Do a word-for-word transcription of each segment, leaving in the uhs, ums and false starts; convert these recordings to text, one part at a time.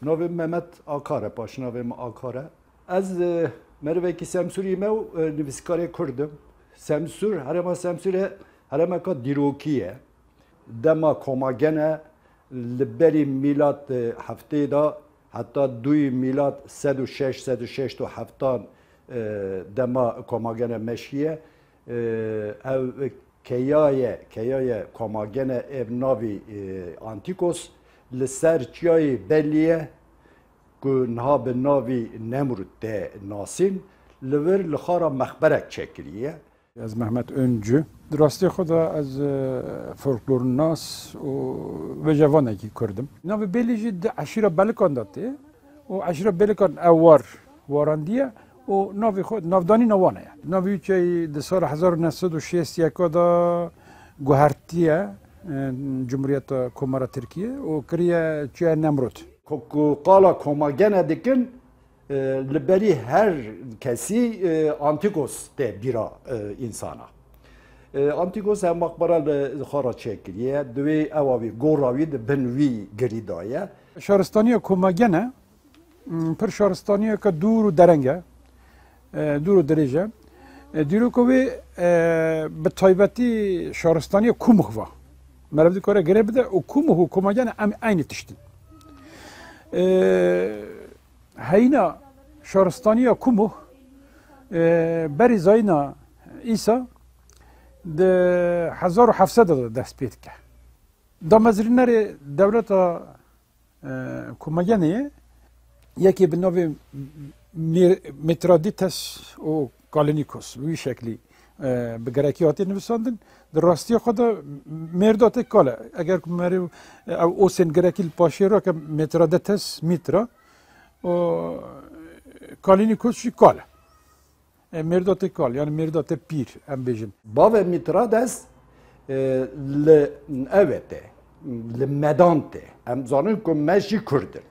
Navê Mehmet Akar e, paşnavê min Akar e. Ez, e, merivekî Semsûrî me û, e, nivîskarê Kurd im. Semsûr, herêma Semsûrê herêmeka dîrokî ye. Dema Komagene li berî mîlat, e, heftê de heta dûyî mîlat sed û şeş, sed û şeş û heftan, e, dema Komagene meşiye. E, ev keyaye, keyaye Komagene ev navî, e, Antîkos li ser çiyayê Belliye ku niha bi navî Nemrûd tê nasîn, li vir li xara mexberek çêkiriye. Ez Mehmet Öncü. Di rastî xwe de ez, e, folklornas û vêjevanekî Kurd im. Navê Bêlî jî di eşîra Belikan de tê û eşîra Belikan ew war warandiye û navê xwe, navdanîna wan e. Navê wî çiyayî di sala hezar û neh sed û şêst û yek de guhertiye, e, Cumhuriyeta Komara Tirkiye û kiriye çiyayê Nemrûd. Ku, ku qala Komagene dikin, e, li berî her kesî, e, Antîkos tê bîra, e, însana. E, Antîkos ev maqbera li xwe re çêkiriye, di wê ewa wî, gora wî di bin wî girî de ye. Şaristaniya Komagene, m, pir şaristaniyeke dûr û dereng e, e, dûr û dirêj e. E, dîroka wê, e, bi taybetî şaristaniya Kumuh va. Meriv dikare girê bide û Kumuh û Komagene em eynî tişt in. E, Heyîna şaristaniya Kumuh, e, berî zayîna Îsa di hezar û heft sed de dest pê dike. Damezrînerê dewleta, e, Komagenê yekê bi navê Mir-, Mitradites û Kalinikos wî şeklî, e, bi gerekî hatiye nivîsandin. Di rastiya xwe de Mêrdatê Kal e. Eger ku merî, e, ew osên gerekî li paşê re ke Mitradites, Mitra, û Kalinikos jî Kal e. E, Mêrdatê Kal, yani Mêrdatê Pîr, em bêjin. Bavê Mitrades, e, li ev e te, li Medan te. Em zanin ku me jî Kurd in.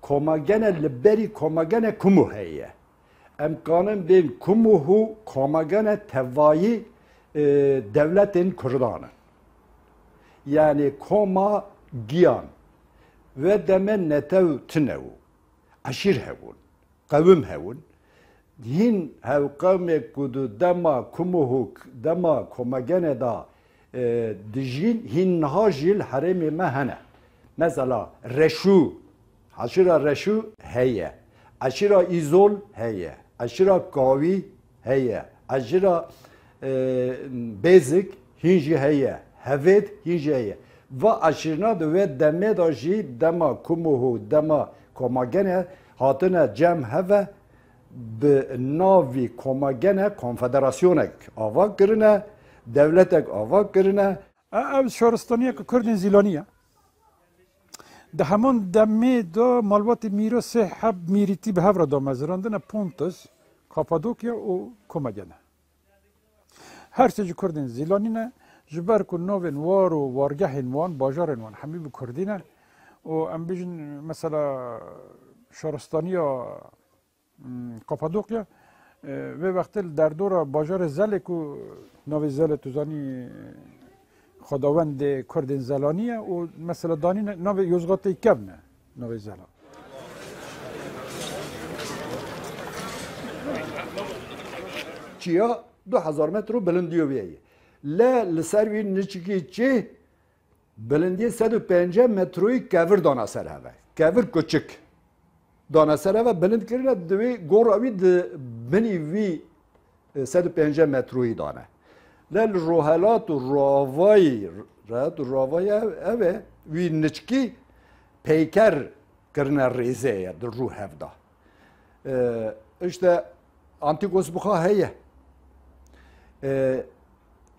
Komagene li berî Komagene Kumu heye. Em kanin bên Kumuh û Komagene tevayî, e, dewletên Kurdan in. Yani Koma giyan ve deme netew tine û eşîr hebûn, qewim hebûn. Hîn hevqewmê ku di dema Kumuh û dema Komagene de, e, dijîn, hîn niha jî li herêmê me hene. Mesela Reşû, eşîra Reşû heye, eşîra Îzol heye, eşîra Kawî heye, eşîra, e, Bêzik hîn jî heye, Hevêd hîn jî heye. Va eşîrina di wê demê de jî dema Kumuh û dema Komagene hatine cem heve, bi navî Komagene konfederasyonek ava kirine, dewletek ava kirine. E, ev şaristaniyeke Kurdên Zîlanî ye. Di heman demê de malbatê Mîro sê heb mîrîtî bi hev re damezirandine, Pontus, Kapadokya û Komagene. Her sê jî Kurdên Zîlanî ne, ji ber ku navên war û wargehên wan, bajarên wan hemî bi Kurdî ne û em bêjin, mesela, şaristaniya, m, Kapadokya, e, vê wextê li derdora bajarê Zelê ku navê Zelê tu zanî, xwedawendê Kurdên Zelanî ye û mesela danîne navê Yozgatê Kevn e, navê Zela. Çiya du hezar metro bilindiyo wê ye. Le li ser wî niçikî çi bilindiyê sed û pêncî metroyî kevir dana ser heve. Kevir kuçik. Dana ser heve bilind kirine, di wê gora wî di binî wî, e, sed û pêncî metroyî dane. Le li rohelat û roavayî, rehet û roavayî ev, ev e, wî niçkî peyker kirine rêzê ye di rû hev de. E, işte Antikos buxa heye. E,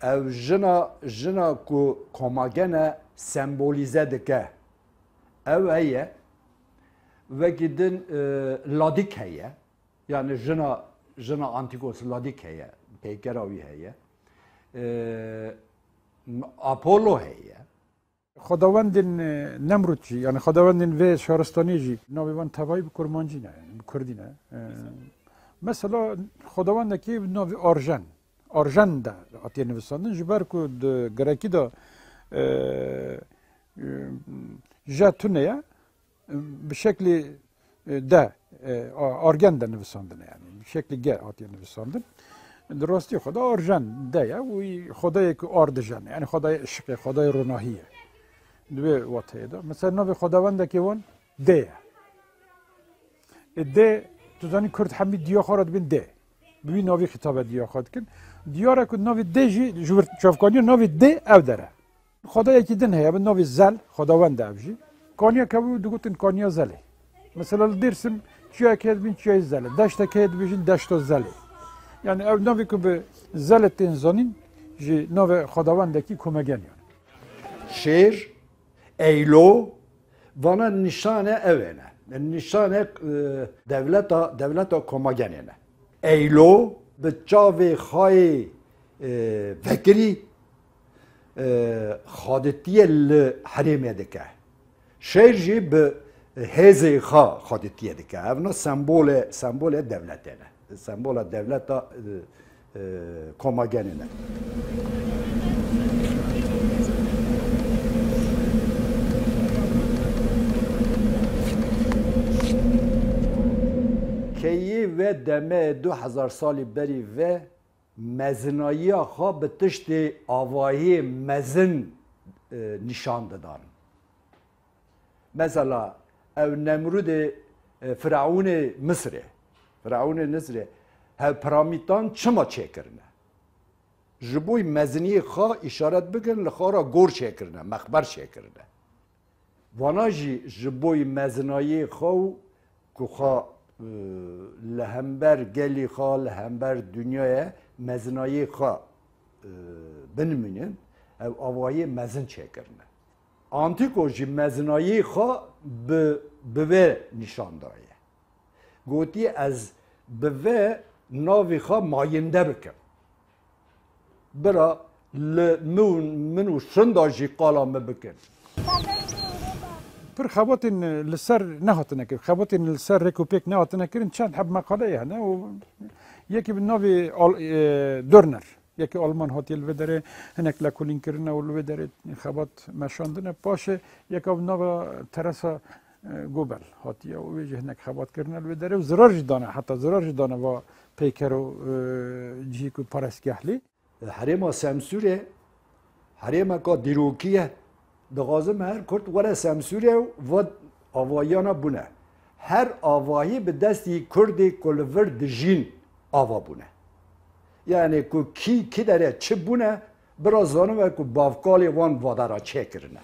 ev jina, jina ku Komagene sembolîze dike, ew heye. Wekî din, e, Ladik heye. Yani jina, jina Antikos Ladik heye. Peykera wî heye. E, Apollo heye. Xwedawendên, e, Nemrûd jî, yani xwedawendên vê şaristaniyê jî navê wan tevayî bi kurmancî ne, yani bi kurdî ne. E, mesela xwedawendekî bi navê Arjen. Arjen de hatiye nivîsandin, ji ber ku di gerekî de, e, e, je tune ye, Bi şeklî, e, de, e, a-, argen de nivisandine, yani bi şeklî ge hatiye nivisandin. Di rastî xwe de arjen de ye û xwedayê ku ardijene, yani xwedayê işiqê, xwedayê ronahî ye. Di wê wateyê de. Mesela navê xwedawendekê wan D ye. E, D, tu zanî Kurd hemî diya xwe re dibên D. Bi wî navî xitabe diya xwe dikin. Diyare ku navê D jî ji wir çavkaniya navê D ev dere. Xwedayekî din heye, bi navê Zel, xwedawend e ev jî. Kaniya kevû digotin Kaniya Zelê. Mesela li Dêrsim çiyayek heye dibên Çiyayê Zelê. Deştek heye dibêjin Deşta Zelê. Yani ev navê ku bi Zelê tên zanîn, ji navê xwedawendekî Komegeniyan. Şêr, Eylo, vana nîşane ew ê ne. Nîşane, e, dewleta, dewleta Komagenê ne. Eylo bi çavê xayê, e, vekirî, e, xaditiyê li herêmê dike. Şêr jî bi hêzê xwe xaditiyê dike. Evna sembole, sembole dewletê ne. Sembola dewleta, e, e, Komagenê ne. Keyî ve demê du hezar salî berî ve mezinayiya xwe bi tiştê avahiyê mezin, e, nîşan didan. Mesela ew Nemrûdê, e, Fireûnê Misirê, Fireûnê Misirê hevpiramîtan çima çêkirine? Ji bo meziniyê xwe îşaret bikin, li xwe re gor çêkirine, mexber çêkirine. Vana jî ji bo mezinayê xwe û ku xwe, e, li hember gelî xwe, li hember dinyayê mezinayê xwe, e, binimînin, ew avahiyê mezin çêkirine. Antîko jî mezinayê xwe bi, bi vê nîşan daye. Gotiye, ez bi vê navê xwe mayînde bikim. Bira li min û, min û şinda jî qala min bikin. Pir xebatên li ser nehatine kirin. Xebatên li ser rêk û pêk nehatine kirin. Çend heb meqaleyê hene û yekî bi navê Al-, e, Dörner. Yekî Alman hatiye li vê derê hinek lekolîn kirine û li vê derê xebat meşandine. Paşê yeka bi nava Teresa, e, Gobel hatiye û wê jî hinek xebat kirine li vê derê û zirar jî dane, heta zirar jî dane va peyker û, e, cihî ku parestgehlî. Herêma Semsûrê, herêmeka dîrokî ye. Dixwazim her Kurd were Semsûrê û va avahiyana bûne. Her avahî bi destî Kurdê ku li vir dijîn ava bûne. Yani ku kî, kî dere çi bûne, bira zanibe ku bavkalê wan vadera çêkirine.